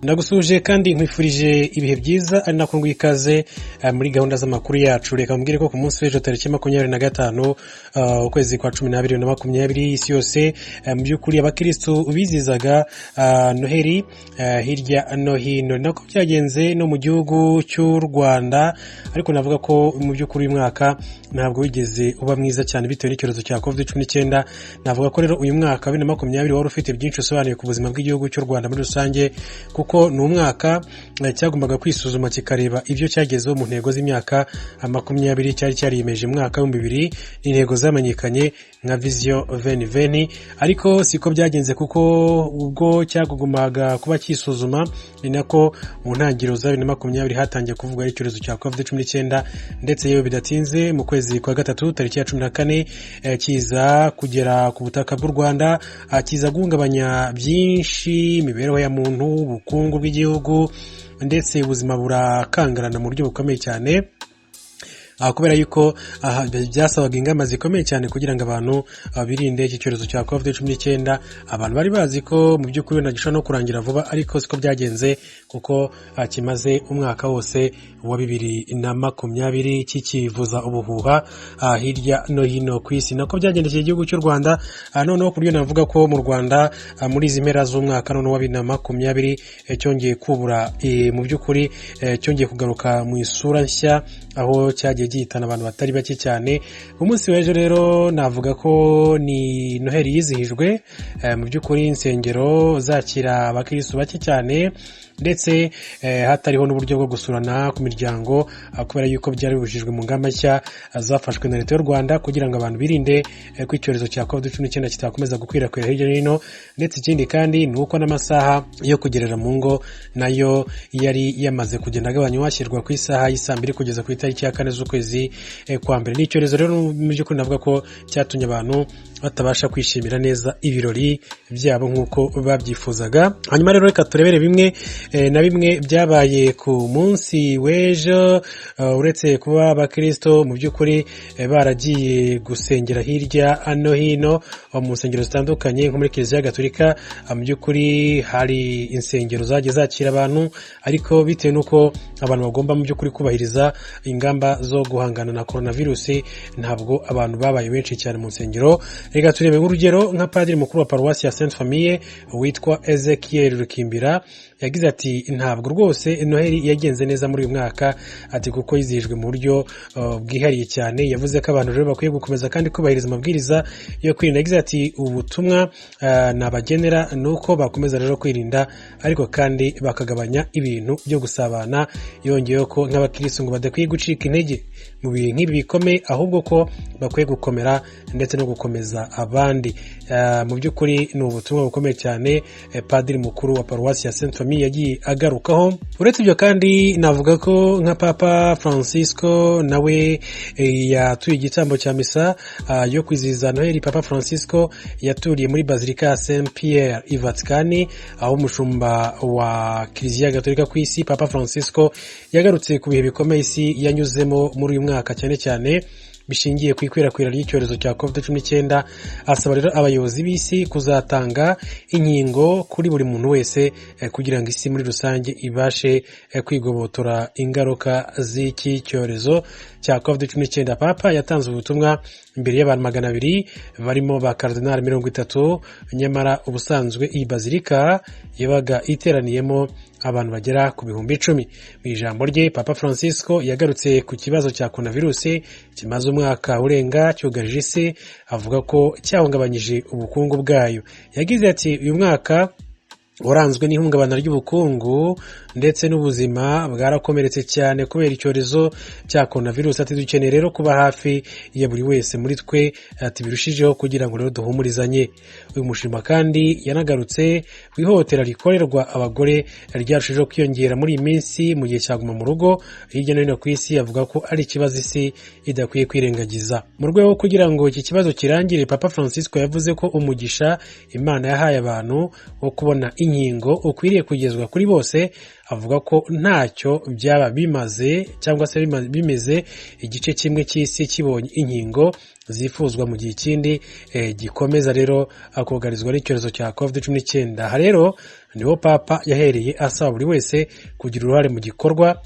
Ndagusuje kandi nkwifurije ibihe byiza, ari nako nguha ikaze muri gahunda z'amakuru yacu. Reka mbwire ko ku munsi w'ejo tariki 25, ukwezi kwa 12, 2020, isi yose mu by'ukuri abakirisitu bizihizaga Noheli hirya no hino. Ni nako byagenze no mu gihugu cy'u Rwanda, ariko navuga ko mu by'ukuri uyu mwaka ntabwo wigeze uba mwiza cyane bitewe n'icyorezo cya COVID-19. Navuga ko rero uyu mwaka wa 2020 wari ufite byinshi usobanuye ku buzima bw'igihugu cy'u Rwanda muri rusange, kuko ni umwaka cyagombaga kwisuzuma kikareba ibyo cyagezeho mu ntego z'imyaka 20 cyari cyariyemeje mu mwaka w'2000, intego zamenyekanye nka Vision 2020. Ariko siko byagenze, kuko ubwo cyagumaga kuba cyisuzuma ni nako mu ntangiriro za 2020 hatangiye kuvugwa icyorezo cya COVID-19, ndetse yewe bidatinze mu kwezi kwa gatatu tariki ya 14 kiza kugera ku butaka bw'u Rwanda, kiza guhungabanya byinshi: imibereho ya muntu, ubukungu bw'igihugu, ndetse ubuzima burakangarana mu buryo bukomeye cyane, kubera yuko byasabaga ingamba zikomeye cyane kugira ngo abantu birinde iki cyorezo cya COVID-19. Abantu bari bazi ko mu by'ukuri wenda gishobora no kurangira vuba, ariko siko byagenze, kuko kimaze umwaka wose wa 2020 kikivuza ubuhuha hirya no hino ku isi. Nako byagendekeye igihugu cy'u Rwanda. Noneho ku buryo navuga ko mu Rwanda muri izi mpera z'umwaka noneho wa 2020 cyongeye kubura, mu by'ukuri cyongeye kugaruka mu isura nshya, aho cyagiye gihitana abantu batari bake cyane. Umunsi w'ejo rero navuga ko ni Noheli yizihijwe mu by'ukuri insengero zakira abakirisitu bake cyane, ndetse hatariho n'uburyo bwo gusurana ku miryango, kubera yuko byari bibujijwe mu ngamba nshya zafashwe na Leta y'u Rwanda kugira ngo abantu birinde ko icyorezo cya COVID-19 kitakomeza gukwirakwira hirya no hino. Ndetse ikindi kandi ni uko n'amasaha yo kugerera mu ngo nayo yari yamaze kugenda agabanywa, ashyirwa ku isaha y'isaa 2 kugeza ku itariki ya 4 z'ukwezi kwa mbere. Ni icyorezo rero mu by'ukuri navuga ko cyatumye abantu batabasha kwishimira neza ibirori byabo nk'uko babyifuzaga. Hanyuma rero reka turebere bimwe na bimwe byabaye ku munsi w'ejo. Uretse kuba abakirisito mu by'ukuri baragiye gusengera hirya no hino mu nsengero zitandukanye, nko muri Kiliziya Gatolika, mu by'ukuri hari insengero zagiye zakira abantu, ariko bitewe n'uko abantu bagomba mu by'ukuri kubahiriza ingamba zo guhangana na coronavirus, ntabwo abantu babaye benshi cyane mu nsengero. Reka turebe urugero nka padiri mukuru wa paruwasi ya Sainte Famille witwa Ezekiel Rukimbira, yagize ati: "Ntabwo rwose Noheli yagenze neza muri uyu mwaka," ati kuko yizihijwe mu buryo bwihariye cyane. Yavuze ko abantu rero bakwiye gukomeza kandi kubahiriza amabwiriza yo kwirinda. Yagize ati: "Ubutumwa nabagenera ni uko bakomeza rero kwirinda, ariko kandi bakagabanya ibintu byo gusabana." Yongeyeho ko nk'abakirisitu ngo badakwiye gucika intege mu bihe nk'ibi bikomeye, ahubwo ko bakwiye gukomera ndetse no gukomeza abandi. Mu by'ukuri ni ubutumwa bukomeye cyane padiri mukuru wa paruwasi ya Sainte Famille yagiye agarukaho. Uretse ibyo kandi navuga ko nka Papa Francisco nawe yatuye igitambo cya misa yo kwizihiza Noheli. Papa Francisco yaturiye muri Bazilika ya Saint Pierre i Vatikani, aho umushumba wa Kiliziya Gatolika ku isi Papa Francisco yagarutse ku bihe bikomeye isi yanyuzemo muri uyu mwaka, cyane cyane bishingiye ku ikwirakwira ry'icyorezo cya COVID-19. Asaba rero abayobozi b'isi kuzatanga inkingo kuri buri muntu wese kugira ngo isi muri rusange ibashe kwigobotora ingaruka z'iki cyorezo cya COVID-19. Papa yatanze ubutumwa imbere y'abantu 200 barimo ba karidinali 30, nyamara ubusanzwe iyi bazilika yabaga iteraniyemo abantu bagera ku 10,000. Mu ijambo rye, Papa Francisco yagarutse ku kibazo cya coronavirus kimaze umwaka urenga cyugarije isi, avuga ko cyahungabanyije ubukungu bwayo. Yagize ati: "Uyu mwaka waranzwe n'ihungabana ry'ubukungu, ndetse n'ubuzima bwarakomeretse cyane kubera icyorezo cya coronavirus." Ati: "Dukeneye rero kuba hafi ya buri wese muri twe," ati birushijeho kugira ngo rero duhumurizanye. Uyu mushumba kandi yanagarutse ku ihohotera rikorerwa abagore ryarushijeho kwiyongera muri iyi minsi mu gihe cya guma mu rugo hirya no hino ku isi, avuga ko ari ikibazo isi idakwiye kwirengagiza. Mu rwego rwo kugira ngo iki kibazo kirangire, Papa Francisco yavuze ko umugisha Imana yahaye abantu wo kubona inkingo ukwiriye kugezwa kuri bose. Avuga ko ntacyo byaba bimaze cyangwa se bimeze igice kimwe cy'isi kibonye inkingo zifuzwa mu gihe ikindi gikomeza rero kugarizwa n'icyorezo cya COVID-19. Aha rero niho Papa yahereye asaba buri wese kugira uruhare mu gikorwa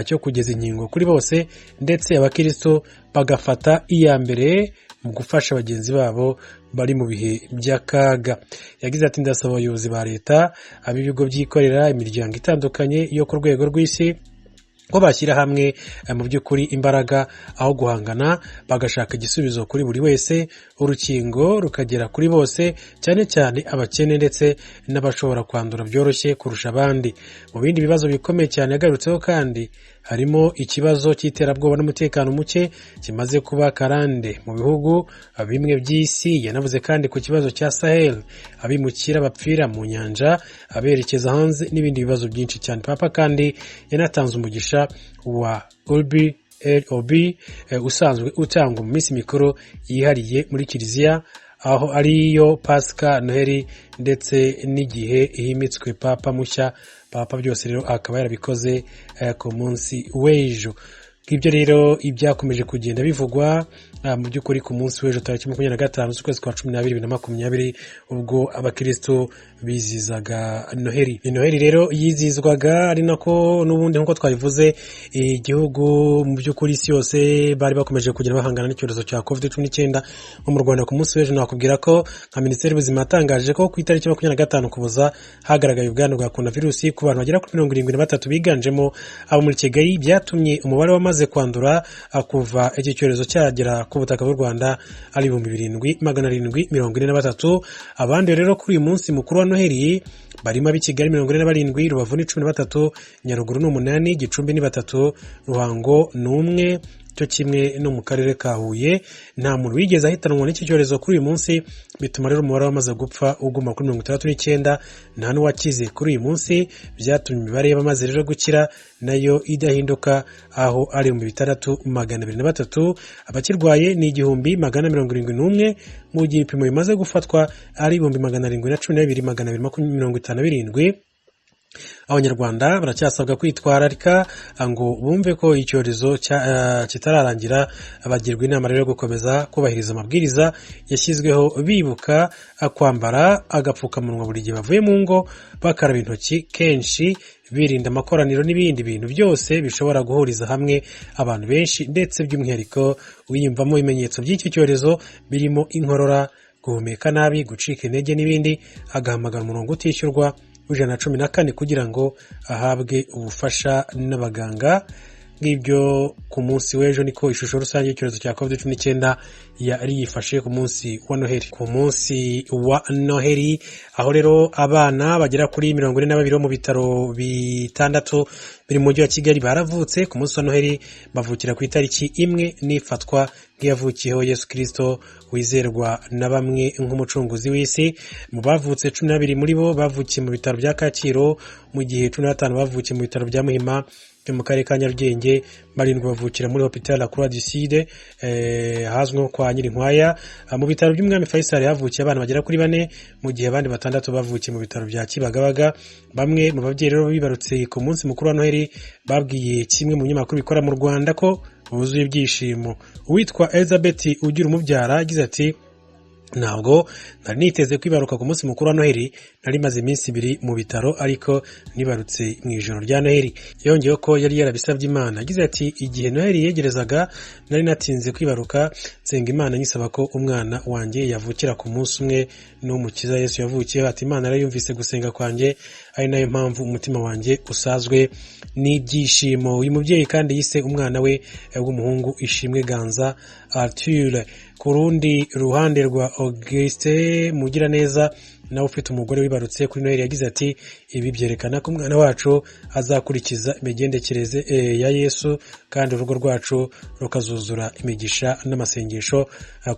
cyo kugeza inkingo kuri bose, ndetse abakristo bagafata iya mbere mu gufasha bagenzi babo bari mu bihe by'akaga. Yagize ati: "Ndasaba abayobozi ba leta, ab'ibigo byikorera, imiryango itandukanye yo ku rwego rw'isi ko bashyira hamwe mu by'ukuri imbaraga aho guhangana, bagashaka igisubizo kuri buri wese, urukingo rukagera kuri bose, cyane cyane abakene ndetse n'abashobora kwandura byoroshye kurusha abandi." Mu bindi bibazo bikomeye cyane yagarutseho kandi harimo ikibazo cy'iterabwoba n'umutekano muke kimaze kuba karande mu bihugu bimwe by'isi. Yanavuze kandi ku kibazo cya Sahel, abimukira bapfira mu nyanja aberekeza hanze, n'ibindi bibazo byinshi cyane. Papa kandi yanatanze umugisha wa Urbi et Orbi, usanzwe utangwa mu minsi mikuru yihariye muri Kiliziya, aho ariyo Pasika, Noheli ndetse n'igihe himitswe papa mushya. Papa byose rero akaba yarabikoze ku munsi w'ejo. Ngibyo rero ibyakomeje kugenda bivugwa mu by'ukuri ku munsi w'ejo tariki 25 z'ukwezi kwa 12 2020, ubwo abakristo bizizaga Noheli. Ni Noheli rero yizizwaga ari nako n'ubundi nk'uko twabivuze, igihugu mu by'ukuri isi yose bari bakomeje kugenda bahangana n'icyorezo cya COVID-19. Nko mu Rwanda ku munsi w'ejo nakubwira ko nka Minisiteri y'Ubuzima yatangaje ko ku itariki 25 Ukuboza hagaragaye ubwandu bwa korona virusi ku bantu bagera kuri 73 biganjemo abo muri Kigali. Byatumye umubare wamaze kwandura kuva iki cyorezo cyagera ku butaka bw'u Rwanda ari 7743. Abandi rero kuri uyu munsi mukuru wa Noheli barimo ab'i Kigali 47, Rubavu ni 13, Nyaruguru ni 8, Gicumbi ni 3, Ruhango ni 1, cyo kimwe no mu karere ka Huye. Nta muntu wigeze ahitanwa n'iki cyorezo kuri uyu munsi, bituma rero umubare w'abamaze gupfa uguma kuri 69. Nta n'uwakize kuri uyu munsi, byatumye imibare y'abamaze rero gukira nayo idahinduka, aho ari 6203. Abakirwaye ni 1471, mu gihe ibipimo bimaze gufatwa ari 712,257. Abanyarwanda baracyasabwa kwitwararika ngo bumve ko icyorezo kitararangira. Bagirwa inama rero yo gukomeza kubahiriza amabwiriza yashyizweho, bibuka kwambara agapfukamunwa buri gihe bavuye mu ngo, bakaraba intoki kenshi, birinda amakoraniro n'ibindi bintu byose bishobora guhuriza hamwe abantu benshi, ndetse by'umwihariko wiyumvamo ibimenyetso by'iki cyorezo birimo inkorora, guhumeka nabi, gucika intege n'ibindi, agahamagara umurongo utishyurwa w'114 kugira ngo ahabwe ubufasha n'abaganga. Ngibyo ku munsi w'ejo niko ishusho rusange y'icyorezo cya COVID-19 yari yifashe ku munsi wa Noheli. Ku munsi wa Noheli aho rero abana bagera kuri 42 bo mu bitaro bitandatu biri mu mujyi wa Kigali baravutse ku munsi wa Noheli, bavukira ku itariki imwe n'ifatwa nk'iyavukiyeho Yesu Kirisito, wizerwa na bamwe nk'umucunguzi w'isi. Mu bavutse, 12 muri bo bavukiye mu bitaro bya Kacyiru, mu gihe 15 bavukiye mu bitaro bya Muhima byo mu karere ka Nyarugenge, 7 bavukira muri Hôpital La Croix du Sud, ahazwi nko kwa Nyirinkwaya. Mu bitaro by'Umwami Faisal havukiye abana bagera kuri 4, mu gihe abandi 6 bavukiye mu bitaro bya Kibagabaga. Bamwe mu babyeyi rero bibarutse ku munsi mukuru wa Noheli babwiye kimwe mu binyamakuru bikora mu Rwanda ko buzuye ibyishimo. Uwitwa Elizabeth ugira umubyara yagize ati: "Ntabwo nari niteze kwibaruka ku munsi mukuru wa Noheli. Nari maze iminsi 2 mu bitaro, ariko nibarutse mu ijoro rya Noheli." Yongeyeho ko yari yarabisabye Imana. Yagize ati: "Igihe Noheli yegerezaga nari natinze kwibaruka, nsenga Imana nyisaba ko umwana wanjye yavukira ku munsi umwe n'Umukiza Yesu yavukiyeho." Ati: "Imana yari yumvise gusenga kwanjye, ari nayo mpamvu umutima wanjye usazwe n'ibyishimo." Uyu mubyeyi kandi yise umwana we w'umuhungu Ishimwe Ganza Arthur. Ku rundi ruhande rwa Auguste Mugiraneza, nawe ufite umugore wibarutse kuri Noheli, yagize ati: "Ibi byerekana ko umwana wacu azakurikiza imigendekereze ya Yesu, kandi urugo rwacu rukazuzura imigisha n'amasengesho."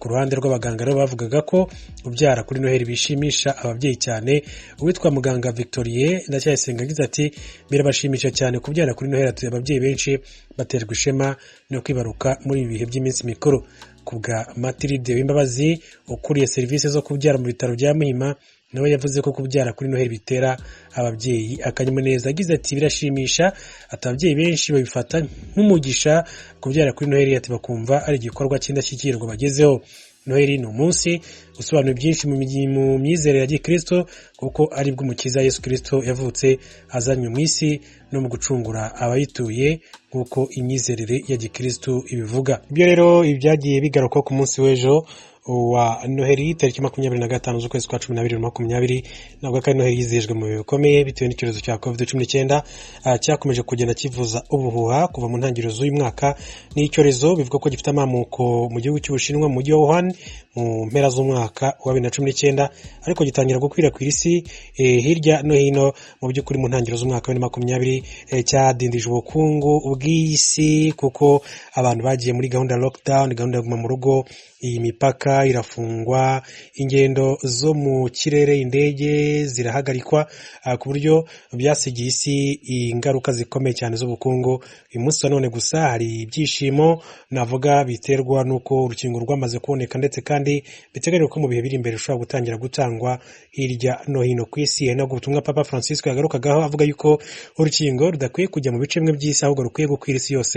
Ku ruhande rw'abaganga rero bavugaga ko kubyara kuri Noheli bishimisha ababyeyi cyane. Uwitwa muganga Victorien Ndacyayisenga yagize ati: "Birabashimisha cyane kubyara kuri Noheli." Ati: "Ababyeyi benshi baterwa ishema no kwibaruka muri ibi bihe by'iminsi mikuru." Ku bwa Matilde Wimbabazi ukuriye serivisi zo kubyara mu bitaro bya Muhima. Nawe yavuze ko kubyara kuri Noheli bitera ababyeyi akanyamuneza. Yagize ati: "Birashimisha." Ati: "Ababyeyi benshi babifata nk'umugisha kubyara kuri Noheli." Ati: "Bakumva ari igikorwa cy'indashyikirwa bagezeho." Noheli ni umunsi usobanura byinshi mu myizerere ya gikristo, kuko ari bwo Umukiza Yesu Kirisito yavutse azanywe mu isi no mu gucungura abayituye, nk'uko imyizerere ya gikristo ibivuga. Ibyo rero ibyagiye bigarukwa ku munsi w'ejo wa Noheli, tariki 25 z'ukwezi kwa 12 2020. Ntabwo ari Noheli yizihijwe mu bihe bikomeye bitewe n'icyorezo cya COVID-19 cyakomeje kugenda kivuza ubuhuha kuva mu ntangiriro z'uyu mwaka. Ni icyorezo bivuga ko gifite amamuko mu gihugu cy'Ubushinwa, mu mujyi wa Wuhan, mu mpera z'umwaka wa 2019, ariko gitangira gukwirakwira isi hirya no hino mu by'ukuri mu ntangiriro z'umwaka wa 2020. Cyadindije ubukungu bw'isi kuko abantu bagiye muri gahunda ya lockdown, gahunda ya guma mu rugo, iyi mipaka irafungwa, ingendo zo mu kirere, indege zirahagarikwa, ku buryo byasigiye isi ingaruka zikomeye cyane z'ubukungu. Uyu munsi wa none gusa hari ibyishimo navuga biterwa n'uko urukingo rwamaze kuboneka, ndetse kandi biteganyijwe ko mu bihe biri imbere rushobora gutangira gutangwa hirya no hino ku isi. Hari nabwo ubutumwa Papa Francisco yagarukagaho avuga yuko urukingo rudakwiye kujya mu bice bimwe by'isi, ahubwo rukwiye gukwira isi yose.